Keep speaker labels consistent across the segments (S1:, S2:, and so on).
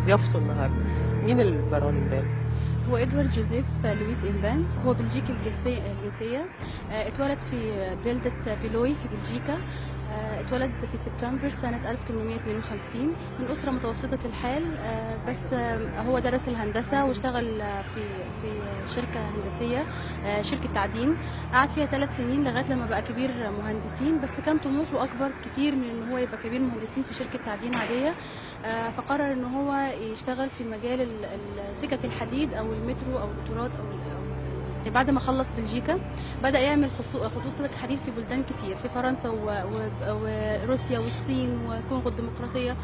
S1: ضيافته النهارده. مين البارون إمبان؟
S2: هو إدوارد جوزيف لويس إمبان، هو بلجيكي الجنسية، اتولد في بلدة بيلوي في بلجيكا، اتولد في سبتمبر سنة 1852 من أسرة متوسطة الحال، بس هو درس الهندسة واشتغل في شركة هندسية، شركة تعدين، قعد فيها 3 سنين لغاية لما بقى كبير مهندسين، بس كان طموحه أكبر كتير من إن هو يبقى كبير مهندسين في شركة تعدين عادية، فقرر إن هو يشتغل في مجال سكك الحديد أو المترو أو القطارات أو بعد ما خلص بلجيكا بدأ يعمل خطوط سكك حديد في بلدان كتير، في فرنسا وروسيا والصين وكونغو الديمقراطية.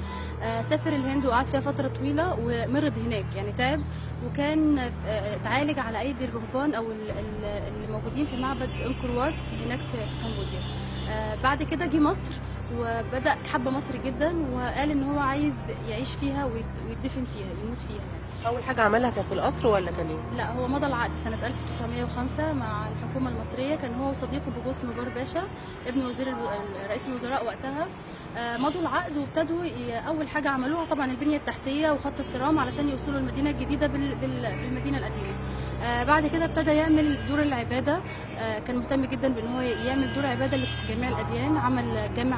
S2: سافر الهند وقعد فيها فترة طويلة ومرض هناك، يعني تعب، وكان اتعالج على أيدي الرهبان أو اللي موجودين في معبد انكروات هناك في كمبوديا. بعد كده جه مصر وبدأ حب مصر جدا، وقال إن هو عايز يعيش فيها ويدفن فيها، يموت فيها يعني.
S1: أول حاجة عملها كان في القصر ولا كان إيه؟
S2: لا، هو مضى العقد سنة 1905 مع الحكومة المصرية، كان هو وصديقه بوغوس نوبار باشا ابن وزير رئيس الوزراء وقتها، مضوا العقد وابتدوا أول حاجة عملوها طبعا البنية التحتية وخط الترام علشان يوصلوا المدينة الجديدة بالمدينة القديمة. بعد كده ابتدى يعمل دور العبادة، كان مهتم جدا بأن هو يعمل دور عبادة لجميع الأديان، عمل جامع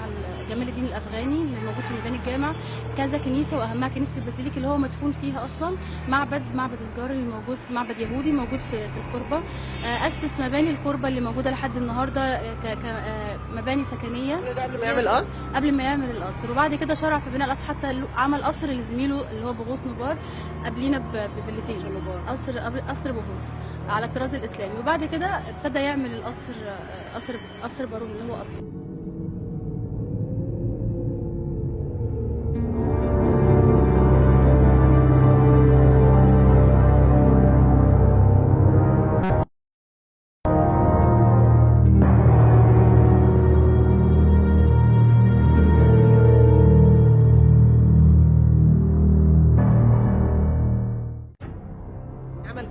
S2: جمال الدين الأفغاني اللي موجود في ميدان الجامع، كذا كنيسة وأهمها كنيسة البازيليك اللي هو مدفون فيها أصلا، معبد الجار اللي موجود في معبد يهودي موجود في الكربة، أسس مباني الكربة اللي موجودة لحد النهاردة كمباني سكنية.
S1: قبل ما يعمل قصر؟
S2: قبل ما يعمل القصر، وبعد كده شرع في بناء القصر، حتى عمل قصر لزميله اللي هو بوغوس نوبار قبلينا بفيلتين، قصر بوغوس على الطراز الإسلامي، وبعد كده ابتدى يعمل القصر قصر بارون اللي هو قصر.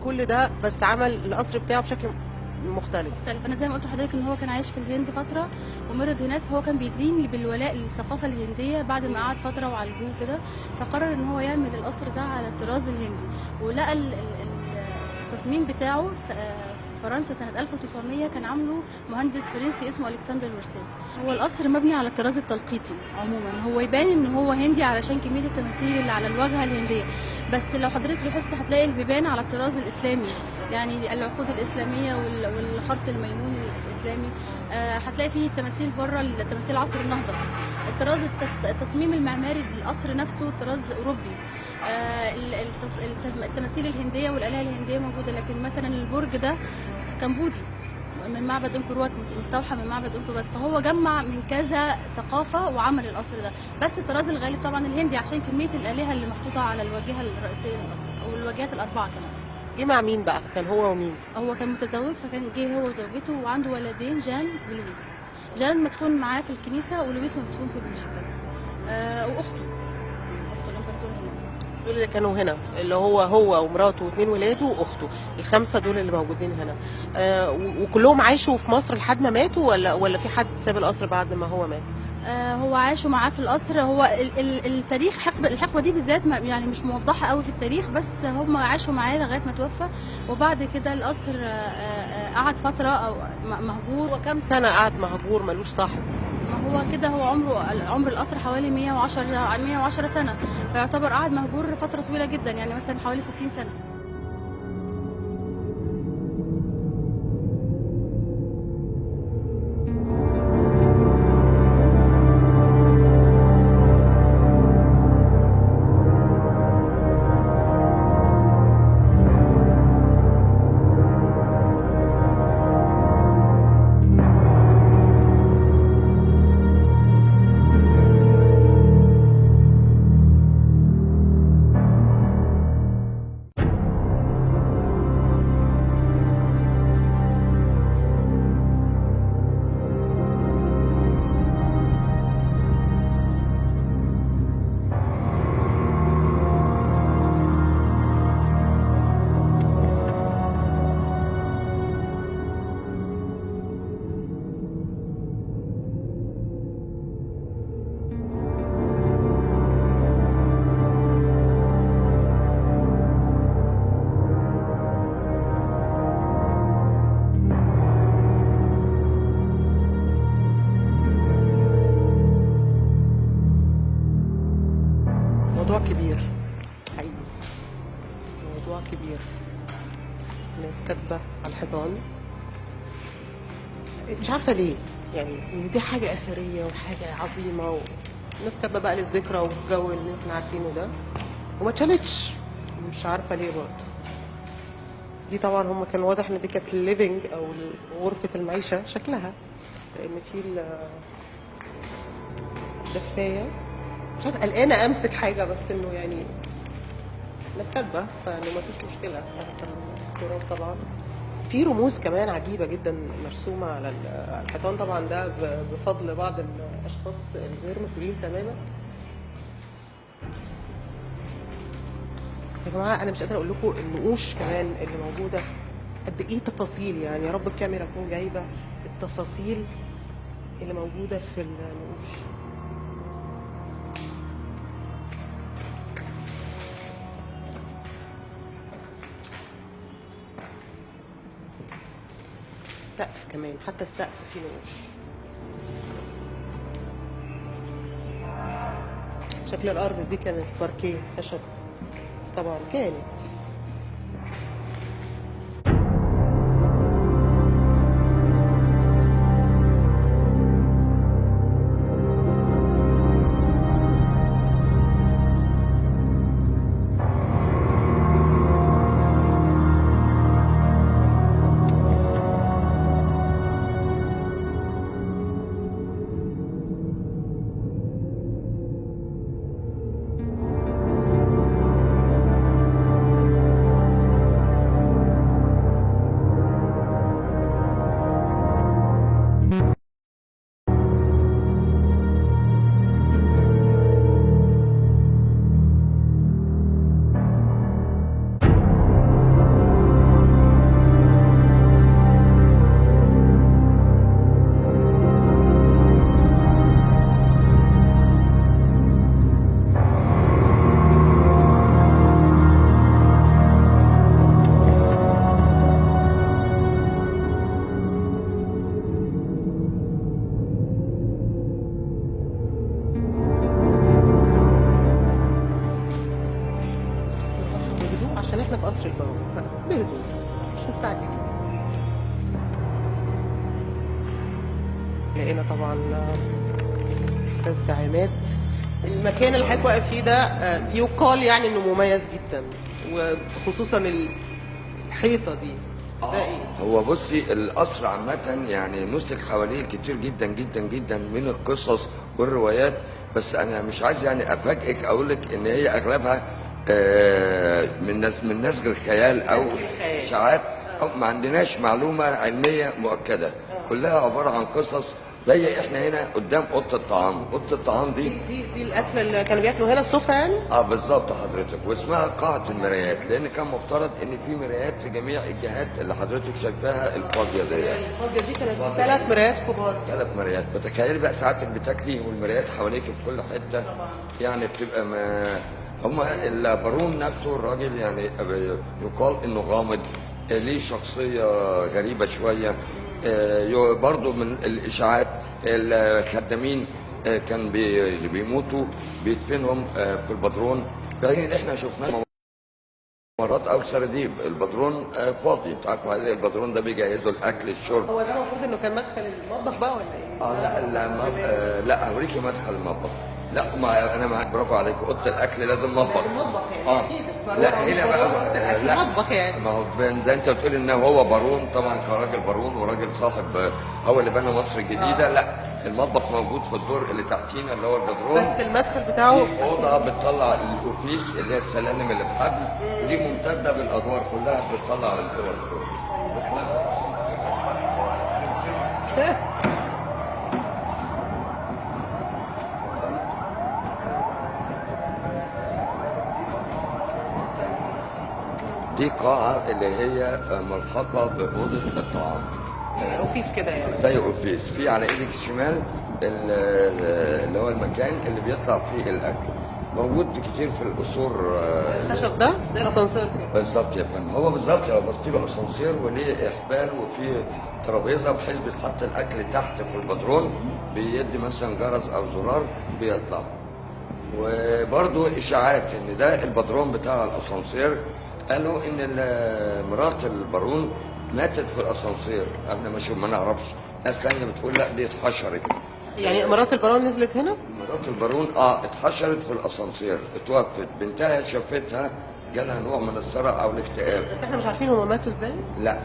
S1: كل ده بس عمل القصر بتاعه بشكل مختلف.
S2: انا زي ما قلت لحضرتك ان هو كان عايش في الهند فترة ومرض هناك، فهو كان بيدين بالولاء للثقافة الهندية بعد ما قعد فترة وعالجوه كده، فقرر ان هو يعمل القصر ده على الطراز الهندي، ولقى التصميم بتاعه في فرنسا سنة 1900 كان عامله مهندس فرنسي اسمه الكسندر ورسال. هو القصر مبني على الطراز التلقيطي عموما، هو يبان ان هو هندي علشان كمية التماثيل اللي على الواجهة الهندية، بس لو حضرتك لاحظت هتلاقي البيبان على الطراز الاسلامي، يعني العقود الاسلامية والخرط الميمون الاسلامي، هتلاقي فيه تماثيل بره، تماثيل عصر النهضة. الطراز التصميم المعماري للقصر نفسه طراز اوروبي، التماثيل الهندية والالهة الهندية موجودة، لكن مثلا البرج ده كمبودي من معبد انكروات، مستوحى من معبد انكروات، فهو جمع من كذا ثقافة وعمل القصر ده، بس الطراز الغالب طبعا الهندي عشان كمية الالهة اللي محطوطة على الواجهة الرئيسية للقصر والواجهات الاربعة كمان.
S1: جه مع مين بقى؟ كان هو ومين؟
S2: هو كان متزوج، فكان جه هو وزوجته وعنده ولدين، جان ولويس. جان مدفون معاه في الكنيسة ولويس مدفون في بلجيكا، واخته الامبراطور هنا.
S1: دول اللي كانوا هنا، اللي هو ومراته واثنين ولاده واخته، الخمسة دول اللي موجودين هنا. وكلهم عاشوا في مصر لحد ما ماتوا ولا في حد ساب القصر بعد ما هو مات؟
S2: هو عاشوا معاه في القصر. هو التاريخ الحقبة دي بالذات يعني مش موضحة قوي في التاريخ، بس هم عاشوا معاه لغاية ما توفى، وبعد كده القصر قعد فترة او مهجور.
S1: هو كام سنة قعد مهجور ملوش صاحب؟
S2: ما هو كده هو عمر القصر حوالي 110 سنة، فيعتبر قعد مهجور فترة طويلة جدا، يعني مثلا حوالي 60 سنة.
S1: الموضوع كبير. ناس كاتبة على الحيطان، مش عارفة ليه، يعني دي حاجة أثرية وحاجة عظيمة، وناس كاتبة بقى للذكرى والجو اللي احنا عارفينه ده، وما اتشالتش، مش عارفة ليه برضه. دي طبعا هم كان واضح ان دي كانت ال living او غرفة المعيشة شكلها، لان في الدفاية. مش عارفة، قلقانة امسك حاجة، بس انه يعني ناس كاتبة فانه ما فيش مشكلة تحت التراب. طبعا في رموز كمان عجيبة جدا مرسومة على الحيطان، طبعا ده بفضل بعض الاشخاص الغير مسؤولين تماما. يا جماعة أنا مش قادرة أقول لكم النقوش كمان اللي موجودة قد إيه تفاصيل، يعني يا رب الكاميرا تكون جايبة التفاصيل اللي موجودة في النقوش. السقف كمان، حتى السقف فيه نقوش. شكل الأرض دي كانت باركيه خشب طبعا كانت. عشان احنا في قصر البارون، بهدوء مش مستعجلين. لقينا طبعا استاذ عماد. المكان اللي حضرتك واقف فيه ده يقال يعني انه مميز جدا، وخصوصا الحيطة دي. ده ايه؟
S3: هو بصي، القصر عامة يعني نسك حواليه كتير جدا جدا جدا من القصص والروايات، بس انا مش عايز يعني افاجئك اقول لك ان هي اغلبها من نسج الخيال او اشاعات، او ما عندناش معلومة علمية مؤكدة، كلها عبارة عن قصص. زي احنا هنا قدام اوضة الطعام، اوضة الطعام دي
S1: دي الاكلة اللي كانوا بياكلوا هنا السفرة يعني؟
S3: بالظبط حضرتك، واسمها قاعة المرايات، لان كان مفترض ان في مرايات في جميع الجهات اللي حضرتك شايفاها الفاضيه دي.
S1: الفاضيه دي كانت 3 مرايات كبار.
S3: 3 مرايات، فتخيلي بقى ساعتك بتاكلي والمرايات حواليك في كل حتة، يعني بتبقى ما هما البارون نفسه الراجل يعني يقال انه غامض، ليه شخصية غريبة شوية. برضو من الاشاعات الخدامين كان بيموتوا بيدفنهم في البدرون، بعدين احنا شفناه مرات او سرديب البدرون فاضي. انت عارف البدرون ده بيجهزوا الاكل الشرب.
S1: هو ده المفروض انه كان مدخل المطبخ بقى ولا ايه؟
S3: لا لا هوريكي مدخل المطبخ. لا ما انا معاك، برافو عليك، اوضة الاكل لازم مطبخ.
S1: لازم مطبخ يعني اكيد.
S3: لا هنا بقى لا
S1: مطبخ يعني،
S3: ما هو زي انت بتقول ان هو بارون، طبعا كراجل بارون وراجل صاحب هو اللي بنى مصر الجديدة. لا المطبخ موجود في الدور اللي تحتينا اللي هو البدرون،
S1: بس المدخل بتاعه
S3: اوضة بتطلع الاوفيس اللي هي السلالم اللي بحبل، ودي ممتدة بالادوار كلها بتطلع للاوض. دي قاعة اللي هي ملحقة بأوضة الطعام.
S1: office كده يعني،
S3: زي office. في على ايدك الشمال اللي هو المكان اللي بيطلع فيه الأكل، موجود كتير في القصور.
S1: الخشب ده زي الأسانسير كده
S3: بالظبط يا فندم، هو بالظبط لو بصيت له أسانسير وليه إحبال وفيه ترابيزة بحيث بيتحط الأكل تحت في البدرون، بيدي مثلا جرس أو زرار بيطلع. وبرضه إشاعات إن ده البدرون بتاع الأسانسير، قالوا ان مرات البارون ماتت في الاسانسير، احنا مش ما نعرفش. ناس ثانية بتقول لا دي اتحشرت.
S1: يعني مرات البارون نزلت هنا؟
S3: مرات البارون اتحشرت في الاسانسير، اتوفت، بنتها شافتها جالها نوع من الصرع او الاكتئاب.
S1: بس احنا مش عارفين هما ماتوا ازاي؟
S3: لا،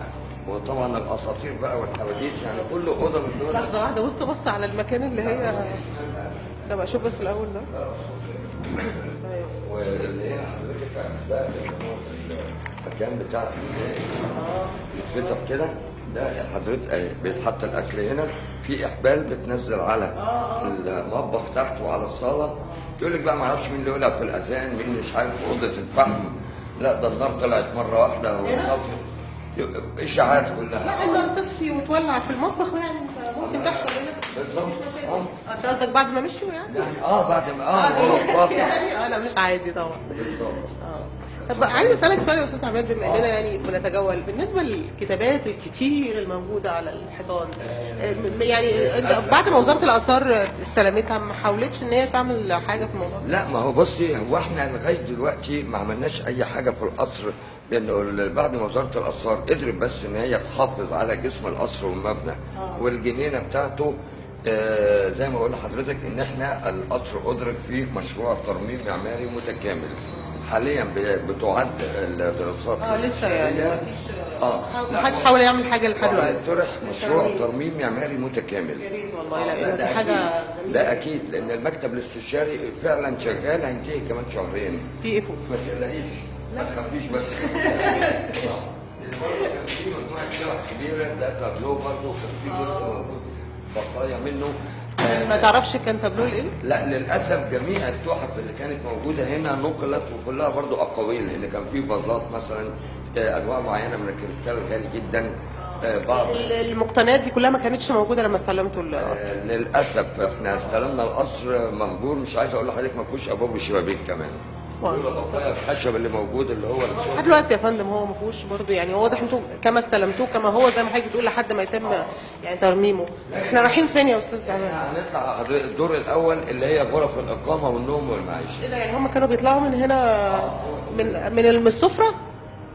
S3: وطبعا الاساطير بقى والحواديت، يعني كل اوضة من دول.
S1: لحظة واحدة، بص على المكان اللي هي. طب اشوف بس الاول ده.
S3: واللي هنا حضرتك ده المكان بتاع يتفتح كده، ده حضرتك بيتحط الاكل هنا، في احبال بتنزل على المطبخ تحت وعلى الصاله. يقول لك بقى ما اعرفش مين اللي ولع في الاذان، مين مش عارف في اوضة الفحم، لا ده النار طلعت مرة واحدة وطفت. اشاعات كلها.
S1: لا النار تطفي وتولع في المطبخ يعني ممكن تحصل هنا.
S3: بالظبط.
S1: انت قصدك بعد ما مشوا يعني؟
S3: يعني بعد ما
S1: يعني لا مش عادي طبعا.
S3: بالظبط.
S1: طب عايز اسالك سؤال يا استاذ عماد، بما اننا يعني بنتجول، بالنسبة للكتابات الكتير الموجودة على الحيطان، يعني بعد ما وزارة الاثار استلمتها ما حاولتش ان هي تعمل حاجة في الموضوع؟
S3: لا ما هو بصي، هو احنا لغاية دلوقتي ما عملناش اي حاجة في القصر، لانه بعد ما وزارة الاثار قدرت بس ان هي تحافظ على جسم القصر والمبنى والجنينه بتاعته. زي ما بقول لحضرتك ان احنا القصر ادرك فيه مشروع ترميم معماري متكامل. حاليا بتعد الدراسات
S1: لسه يعني محدش حاول يعمل حاجة لحد دلوقتي.
S3: طرح مشروع ترميم معماري متكامل.
S1: يا ريت والله، لا ده حاجة
S3: لا اكيد، لان المكتب الاستشاري فعلا شغال، هينتهي كمان شهرين.
S1: في ايه فوق؟
S3: ما تقلقيش، ما تخافيش بس. برضه كان في مجموعة شرح كبيرة، ده تابلو برضه كان في جزء موجود بقايا منه.
S1: ما تعرفش كان تابلو ايه؟
S3: لا للاسف جميع التحف اللي كانت موجودة هنا نقلت، وكلها برضو اقاويل، لان كان في فازات مثلا، انواع معينة من الكريستال غالي جدا. بعض
S1: المقتنيات دي كلها ما كانتش موجودة لما استلمتوا القصر.
S3: للاسف احنا استلمنا القصر مهجور، مش عايز اقول لحضرتك ما فيهوش ابواب وشبابيك كمان. بقايا الخشب اللي موجود اللي هو
S1: لحد دلوقتي يا فندم هو ما فيهوش برضه، يعني هو واضح انتم كما استلمتوه كما هو زي ما حضرتك بتقول لحد ما يتم يعني ترميمه. احنا رايحين فين يا استاذ عماد؟
S3: هنطلع الدور الاول اللي هي غرف الاقامة والنوم والمعيشه.
S1: ايه ده، يعني هم كانوا بيطلعوا من هنا من السفرة؟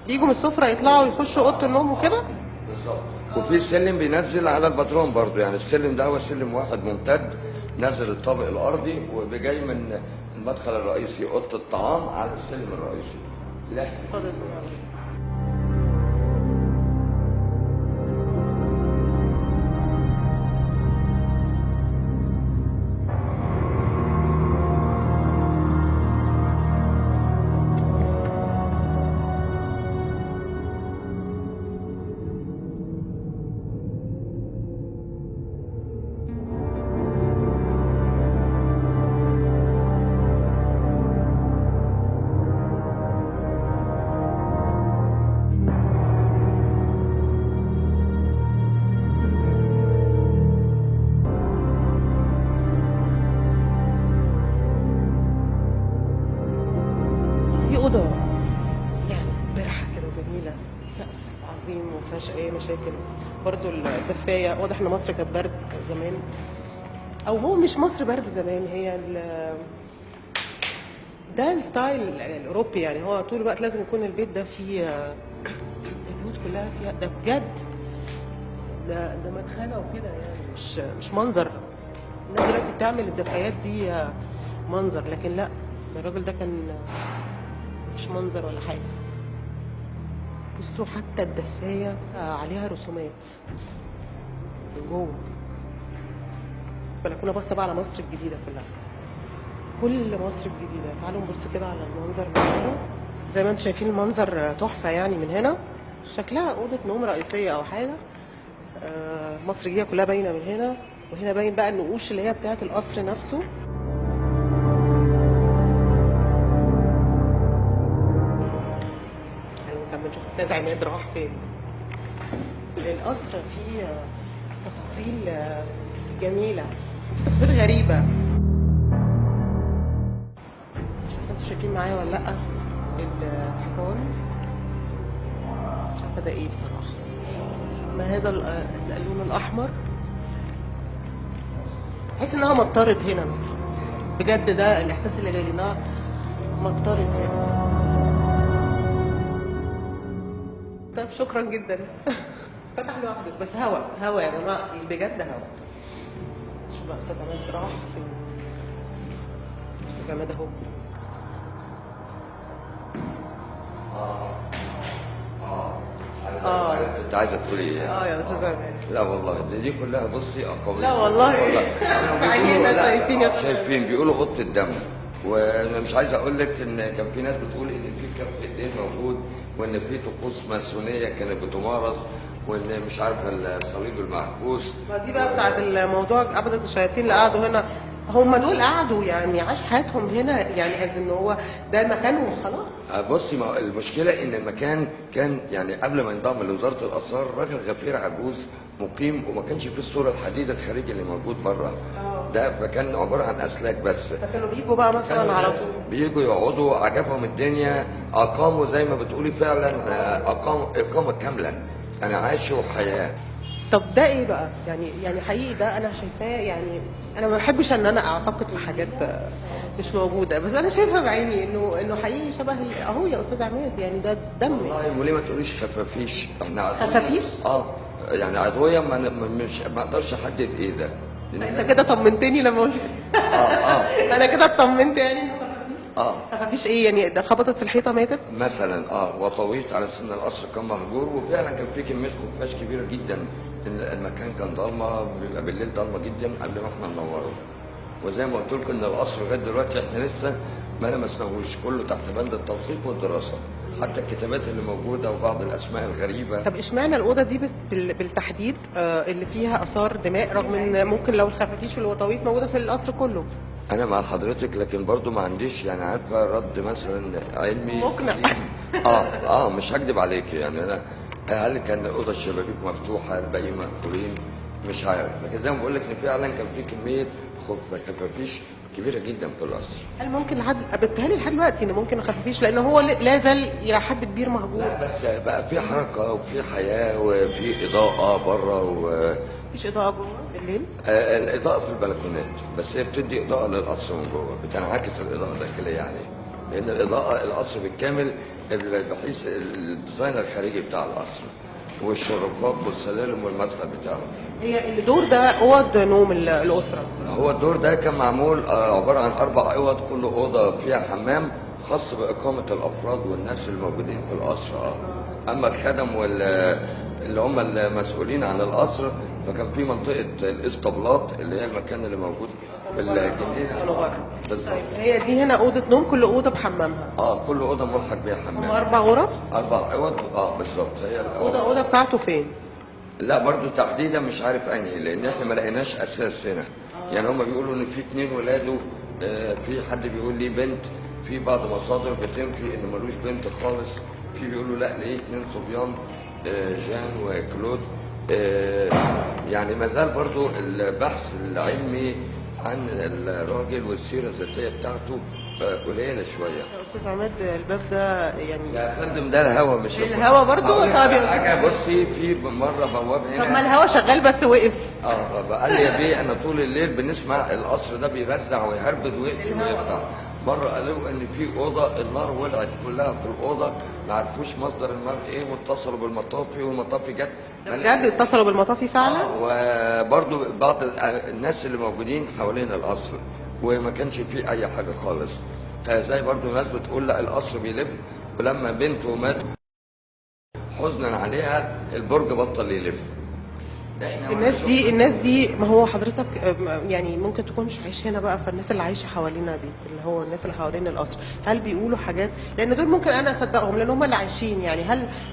S1: بيجوا من السفرة يطلعوا يخشوا اوضة النوم وكده؟
S3: بالظبط. وفي سلم بينزل على البدروم برضه، يعني السلم ده هو سلم واحد ممتد نزل الطابق الارضي، وبيجي من المدخل الرئيسي اوضة الطعام على السلم الرئيسي. لا
S1: اتفضل. اي مشاكل برضو. الدفايه واضح ان مصر كانت برد زمان، او هو مش مصر برد زمان، هي ده ال style الاوروبي، يعني هو طول الوقت لازم يكون البيت ده فيه البيوت كلها فيها ده بجد، ده مدخنه وكده، يعني مش منظر. الناس دلوقتي بتعمل الدفايات دي منظر، لكن لا، الراجل ده كان مش منظر ولا حاجة. بصوا حتى الدفاية عليها رسومات من جوه. البلكونة باصة بقى على مصر الجديدة كلها، كل مصر الجديدة. تعالوا نبص كده على المنظر من هنا. زي ما انتم شايفين المنظر تحفة يعني من هنا، شكلها أوضة نوم رئيسية أو حاجة. مصر الجديدة كلها باينة من هنا، وهنا باين بقى النقوش اللي هي بتاعة القصر نفسه. نشوف استاذ عماد راح فين. القصر فيه تفاصيل جميلة، تفاصيل غريبة. مش عارفه انتوا شايفين معايا ولا لا الحصان، مش عارفه ده ايه بصراحة. ما هذا اللون الاحمر؟ تحس انها مطرت هنا مثلا، بجد ده الاحساس اللي جالي انها مطرت هنا. طيب شكرا جدا. فتح لوحده، بس هوا هوا يا جماعة، بجد هوا. شوف بقى استاذ عماد راح فين. استاذ عماد اهو.
S3: اه انت عايزه تقولي ايه؟
S1: يا استاذ عماد.
S3: لا والله دي كلها بصي اقاويل.
S1: لا والله عينينا شايفين يا
S3: شايفين، بيقولوا غط الدم. وانا مش عايز اقول لك ان كان في ناس بتقول ان في كف ايدين موجود، وان في طقوس ماسونيه كانت بتمارس، وان مش عارفه الصليب المعكوس.
S1: ما دي بقى بتاعت الموضوع عبدة الشياطين اللي قعدوا هنا، هم دول قعدوا يعني عاش حياتهم هنا، يعني از ان هو ده مكانهم خلاص.
S3: بصي، ما المشكلة ان المكان كان يعني قبل ما ينضم لوزارة الاثار راجل غفير عجوز مقيم، وما كانش فيه الصورة الحديد الخارجي اللي موجود بره ده، فكان عبارة عن اسلاك بس.
S1: فكانوا بيجوا بقى مثلا على طول،
S3: بيجوا يقعدوا، عجبهم الدنيا، اقاموا زي ما بتقولي فعلا، اقاموا اقامه كاملة، انا عاشوا حياة.
S1: طب ده ايه بقى؟ يعني حقيقي ده انا شايفاه، يعني انا ما بحبش ان انا اعتقد في حاجات مش موجودة، بس انا شايفها بعيني انه حقيقي شبه اهو يا استاذ عماد، يعني ده دم.
S3: والله وليه ما تقوليش خفافيش؟ احنا
S1: خفافيش؟
S3: يعني عضوية ما اقدرش احدد ايه ده.
S1: انت كده طمنتني لما قلت انا كده اطمنت يعني انه خفافيش. خفافيش ايه يعني؟ ده خبطت في الحيطة ماتت
S3: مثلا. وطويت على سن القصر كان مهجور، وفعلا كان في كمية خفاش كبيرة جدا. المكان كان ضلمة، بيبقى بالليل ضلمة جدا قبل ما احنا ننوره. وزي ما قلت لكم ان القصر لغاية دلوقتي احنا لسه ما لمسناهوش، كله تحت بند التوثيق والدراسة، حتى الكتابات اللي موجودة وبعض الاسماء الغريبة.
S1: طب اشمعنى الاوضة دي بالتحديد اللي فيها اثار دماء، رغم ان ممكن لو الخفافيش والوطاويط موجودة في القصر كله؟
S3: انا مع حضرتك، لكن برضو ما عنديش يعني عارفه رد مثلا علمي
S1: مقنع.
S3: مش هكدب عليك يعني. انا هل كان الاوضة الشبابيك مفتوحة الباقيين مقفولين؟ مش عارف، لكن زي ما بقول لك ان فعلا كان في كمية خفافيش كبيرة جدا في القصر.
S1: هل ممكن لحد بتهيألي لحد دلوقتي ان ممكن خفافيش، لان هو لا زال الى حد كبير مهجور؟
S3: لا بس بقى في حركة وفي حياة وفي اضاءه بره.
S1: مفيش اضاءه جوه بالليل؟
S3: الاضاءة في البلكونات بس، هي بتدي اضاءه للقصر من جوه، بتنعكس الاضاءة الداخلية عليه، لان الاضاءة القصر بالكامل بحيث ال design الخارجي بتاع القصر والشرفات والسلالم والمدخل بتاعه.
S1: هي الدور ده اوض نوم الاسرة؟
S3: هو الدور ده كان معمول عبارة عن 4 اوض، كل اوضة فيها حمام خاص باقامة الافراد والناس الموجودين في القصر. اما الخدم اللي هم المسؤولين عن القصر فكان في منطقة الاسطبلات اللي هي المكان اللي موجود في الجنينة.
S1: بالظبط. طيب هي دي هنا اوضة نوم، كل اوضة بحمامها.
S3: كل اوضة ملحق بيها حمام.
S1: هم 4 غرف؟
S3: 4 اوض. بالظبط. هي
S1: الاوضة بتاعته فين؟
S3: لا برضو تحديدا مش عارف انهي، لان احنا ما لقيناش اساس هنا. يعني هم بيقولوا ان في 2 ولاده، في حد بيقول ليه بنت، في بعض مصادر بتنفي انه ملوش بنت خالص، في بيقولوا لا ليه 2 صبيان، جان وكلود. يعني ما زال برضو البحث العلمي عن الراجل والسيرة الذاتية بتاعته قليلة شوية.
S1: يا أستاذ عماد الباب ده يعني
S3: يا فندم ده الهوا مش
S1: الهوا برضو؟ طب يا أستاذ
S3: بصي، في مرة بواب هنا.
S1: طب ما الهوا شغال بس وقف.
S3: قال لي يا بيه أنا طول الليل بنسمع القصر ده بيرزع ويهربد ويقفل ويفتح. مرة قالوا إن في أوضة النار ولعت كلها في الأوضة، ما عرفوش مصدر النار إيه، واتصلوا بالمطافي والمطافي جت.
S1: بجد اتصلوا بالمطافي فعلا؟
S3: وبرضه بعض الناس اللي موجودين حوالين القصر وما كانش فيه أي حاجة خالص. زي برضه ناس بتقول لا القصر بيلف، ولما بنته مات حزنا عليها البرج بطل يلف.
S1: الناس دي ما هو حضرتك يعني ممكن تكون مش عايش هنا بقى، فالناس اللي عايشه حوالينا دي اللي هو الناس اللي حوالين القصر هل بيقولوا حاجات؟ لان دول ممكن انا اصدقهم لان هم اللي عايشين. يعني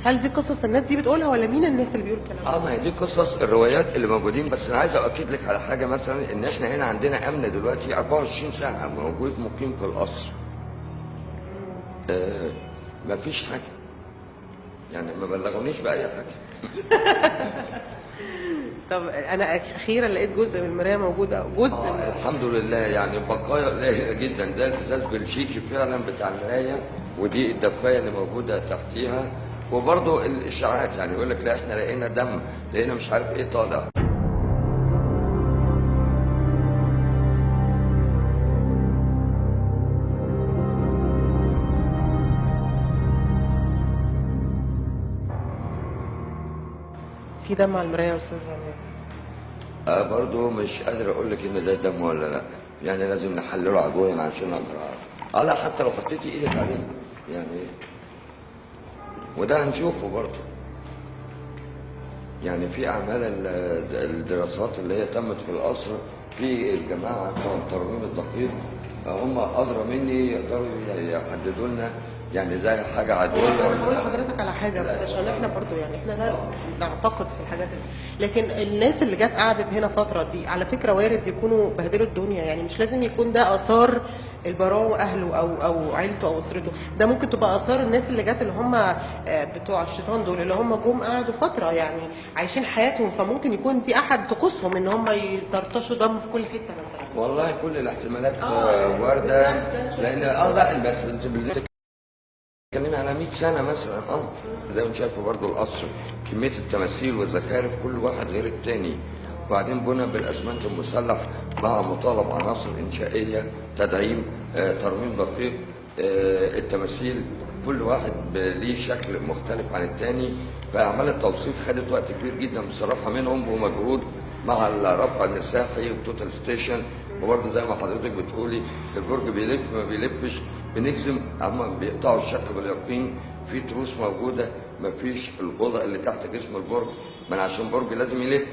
S1: هل دي قصص الناس دي بتقولها ولا مين الناس اللي بيقول الكلام ده؟
S3: ما هي دي قصص الروايات اللي موجودين. بس انا عايز اؤكد لك على حاجة، مثلا ان احنا هنا عندنا امن دلوقتي 24 ساعة موجود مقيم في القصر. ما فيش حاجة، يعني ما بلغونيش باي حاجة.
S1: طب انا اخيرا لقيت جزء من المراية موجودة، جزء
S3: الحمد لله، يعني بقايا قليله جدا. ده الازاز بلجيكي فعلا بتاع المراية، ودي الدفايه اللي موجودة تحتيها. وبرده الاشاعات يعني يقول لك لا احنا لقينا دم، لقينا مش عارف ايه طالع.
S1: في دم على المراية يا استاذ عماد.
S3: برضه مش قادر اقول لك ان ده دم ولا لا، يعني لازم نحلله عضويا عشان اقدر اعرف. لا حتى لو حطيتي ايدك عليه يعني، وده هنشوفه برضه. يعني في اعمال الدراسات اللي هي تمت في القصر، في الجماعة بتوع الترميم الدقيق هم ادرى مني، يقدروا يحددوا لنا يعني ده حاجة عدويه.
S1: انا هقول لحضرتك على حاجة بس عشان احنا برضو يعني احنا لا نعتقد في الحاجات دي، لكن الناس اللي جت قعدت هنا فترة دي على فكرة وارد يكونوا بهدلوا الدنيا، يعني مش لازم يكون ده اثار البارون واهله او عيلته او اسرته، ده ممكن تبقى اثار الناس اللي جت اللي هم بتوع الشيطان دول، اللي هم جم قعدوا فترة يعني عايشين حياتهم، فممكن يكون دي احد طقوسهم ان هم يطرطشوا دم في كل حتة مثلا.
S3: والله كل الاحتمالات وارده، لان لا بس انت بتتكلمي على 100 سنة مثلا. زي ما انت شايفه برضه القصر كمية التماثيل والزخارف كل واحد غير الثاني، وبعدين بنى بالاسمنت المسلح مع مطالب عناصر انشائيه، تدعيم، ترميم دقيق، التماثيل كل واحد ليه شكل مختلف عن الثاني. فاعمال التوثيق خدت وقت كبير جدا بصراحة منهم ومجهود مع الرفع المساحي وال total station. وبرضه زي ما حضرتك بتقولي البرج بيلف ما بيلفش، بنجزم، هم بيقطعوا الشك باليقين. في تروس موجودة، مفيش الاوضة اللي تحت جسم البرج، ما عشان برج لازم يلف.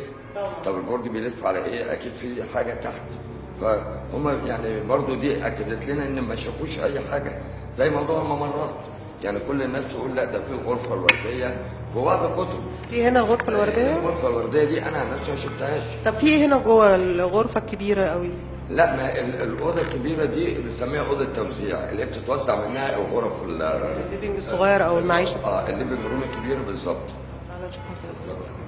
S3: طب البرج بيلف على ايه؟ اكيد في حاجة تحت. فهم يعني برضه دي اكدت لنا ان ما شافوش اي حاجة. زي موضوع الممرات، يعني كل الناس تقول لا ده في الغرفة الوردية في بعض الكتب.
S1: في هنا الغرفة الوردية؟
S3: الغرفة الوردية دي انا عن نفسي ما شفتهاش.
S1: طب في ايه هنا جوه الغرفة الكبيرة قوي؟
S3: لا، ما الاوضة الكبيرة دي بنسميها اوضة توزيع، اللي بتتوزع منها الغرف
S1: ال living الصغير او المعيشة.
S3: ال living room الكبير بالظبط.
S1: تعالى نشوفها كده.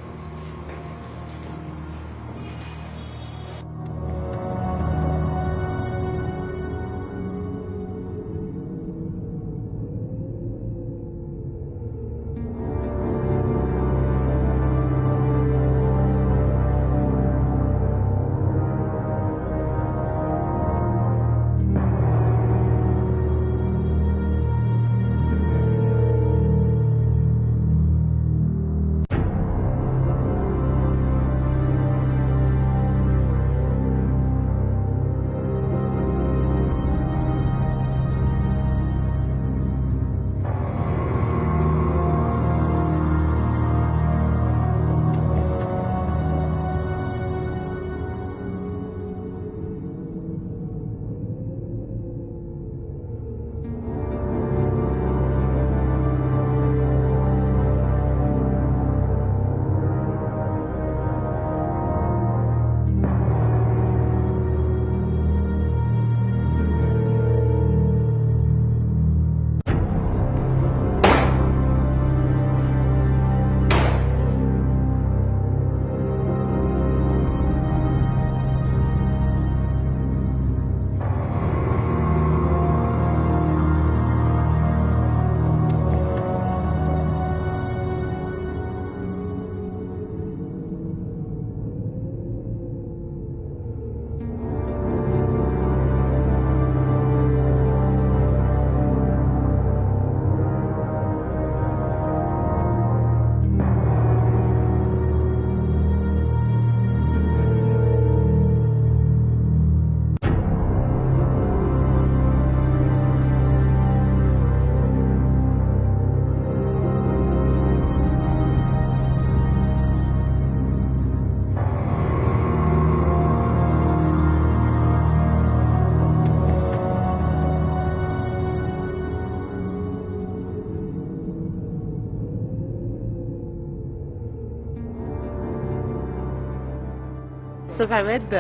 S1: استاذ عماد،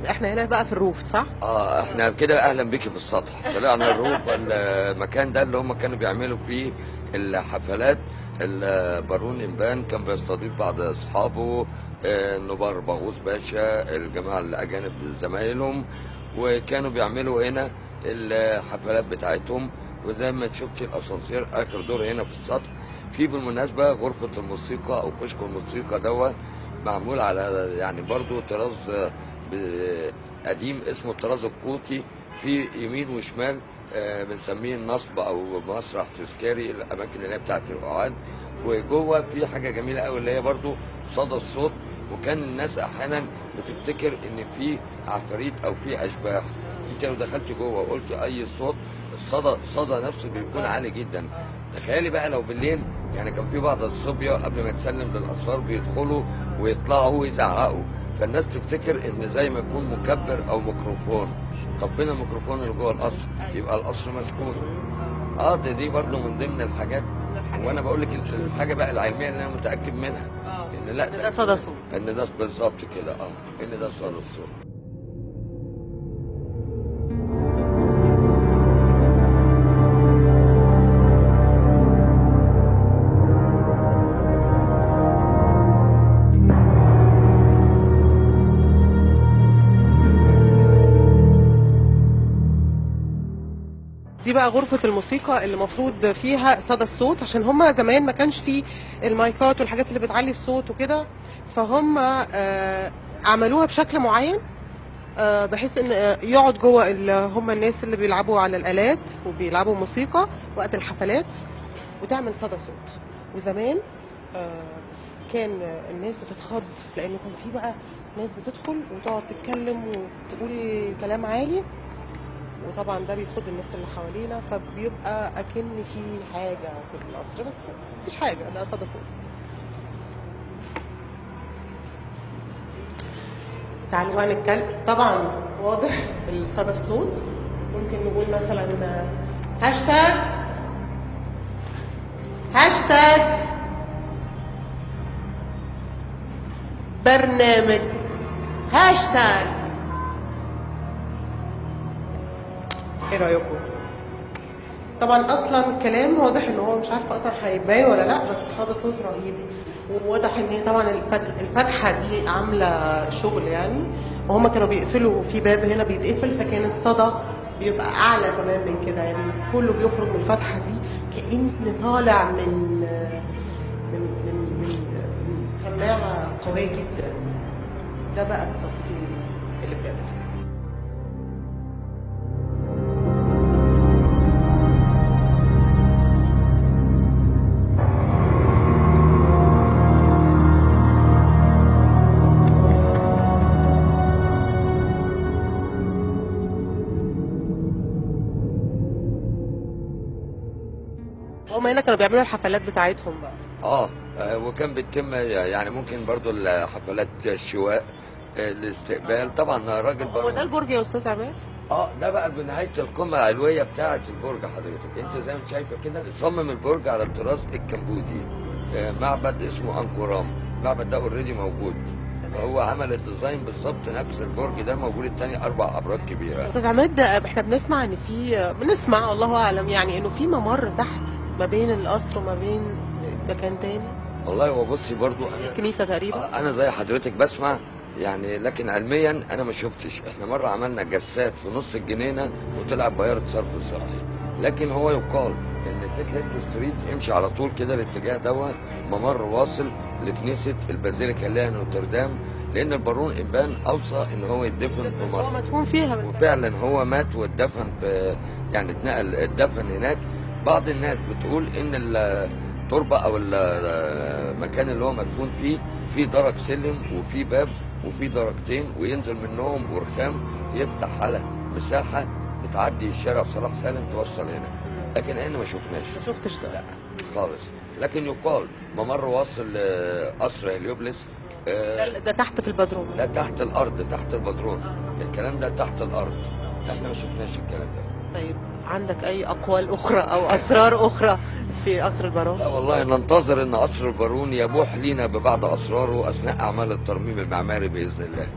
S1: احنا هنا بقى في ال roof صح؟
S3: احنا كده اهلا بيكي في السطح. طلعنا ال roof، المكان ده اللي هم كانوا بيعملوا فيه الحفلات. البارون امبان كان بيستضيف بعض اصحابه، نوبار باغوس باشا، الجماعة الاجانب زمايلهم، وكانوا بيعملوا هنا الحفلات بتاعتهم. وزي ما شفتي الاسانسير اخر دور هنا في السطح. في بالمناسبة غرفة الموسيقى او كشك الموسيقى دوت معمول على يعني برضو طراز قديم اسمه الطراز القوطي، في يمين وشمال، بنسميه النصب او مسرح تذكاري، الاماكن اللي هي بتاعت القعاد. وجوه في حاجة جميلة قوي اللي هي برضو صدى الصوت، وكان الناس احيانا بتفتكر ان في عفاريت او في اشباح. انت لو دخلت جوه وقلت اي صوت، الصدى صدى نفسه بيكون عالي جدا. تخيلي بقى لو بالليل، يعني كان في بعض الصبية قبل ما تسلم للاثار بيدخلوا ويطلعوا ويزعقوا، فالناس تفتكر ان زي ما يكون مكبر او ميكروفون. طب فين الميكروفون اللي جوه القصر؟ يبقى القصر مسكون. دي برضو من ضمن الحاجات. وانا بقول لك الحاجة بقى العلمية اللي انا متاكد منها ان لا،
S1: ده صدى صوت،
S3: ان ده بالظبط كده، ان ده صدى الصوت.
S1: دي بقى غرفة الموسيقى اللي المفروض فيها صدى الصوت، عشان هما زمان ما كانش فيه المايكات والحاجات اللي بتعلي الصوت وكده، فهم عملوها بشكل معين بحيث ان يقعد جوه هم الناس اللي بيلعبوا على الآلات وبيلعبوا موسيقى وقت الحفلات وتعمل صدى صوت. وزمان كان الناس بتتخض لان كان في بقى ناس بتدخل وتقعد تتكلم وتقول كلام عالي، وطبعا ده بيخض الناس اللي حوالينا، فبيبقى اكن في حاجة في القصر، بس مفيش حاجة، ده صدى صوت. تعالوا بقى نتكلم. طبعا واضح الصدى الصوت، ممكن نقول مثلا هاشتاج هاشتاج برنامج هاشتاج. ايه رايكم؟ طبعا اصلا الكلام واضح ان هو مش عارفه اصلا هيبان ولا لا، بس هذا صوت رهيب، وواضح ان طبعا الفتحة دي عامله شغل يعني، وهما كانوا بيقفلوا في باب هنا بيتقفل، فكان الصدى بيبقى اعلى كمان من كده، يعني كله بيخرج من الفتحة دي كأن طالع من من من من سماعه قوية جدا. ده بقى التصميم اللي بجد. هما هنا كانوا بيعملوا الحفلات بتاعتهم بقى.
S3: وكان بيتم يعني ممكن برضو الحفلات، الشواء، الاستقبال. طبعا راجل
S1: هو ده البرج يا استاذ عماد؟
S3: ده بقى بنهاية القمه العلوية بتاعه البرج حضرتك. انت زي ما انت شايفه كده صمم البرج على الطراز الكمبودي، معبد اسمه انكورام، المعبد ده already موجود، فهو عمل ال design بالظبط نفس البرج ده موجود. الثاني 4 ابراج كبيرة.
S1: استاذ عماد احنا بنسمع ان في، بنسمع الله اعلم يعني، انه في ممر تحت ما بين القصر وما بين مكان تاني.
S3: والله هو بصي برضو انا
S1: الكنيسة تقريبا،
S3: انا زي حضرتك بسمع يعني، لكن علميا انا ما شفتش. احنا مرة عملنا جسات في نص الجنينة وطلع بيارة صرف صحي، لكن هو يقال ان take street امشي على طول كده الاتجاه دوت، ممر واصل لكنيسة البازيليكا اللي هي نوتردام، لان البارون امبان اوصى ان هو يدفن في مصر،
S1: هو مدفون فيها،
S3: وفعلا هو مات واتدفن في، يعني اتنقل اتدفن هناك. بعض الناس بتقول ان التربة او المكان اللي هو مدفون فيه في درج سلم وفي باب وفي درجتين، وينزل منهم ورخام يفتح على مساحة بتعدي الشارع صلاح سالم توصل هنا، لكن احنا ما شفناش.
S1: ما شفتش ده؟
S3: لا خالص. لكن يقال ممر واصل قصر هليوبلس،
S1: ده تحت في البدروم،
S3: ده تحت الارض، تحت البدروم، الكلام ده تحت الارض، احنا ما شفناش الكلام ده.
S1: طيب عندك اي اقوال اخرى او اسرار اخرى في قصر البارون؟
S3: لا والله، ننتظر ان قصر البارون يبوح لينا ببعض اسراره اثناء اعمال الترميم المعماري باذن الله.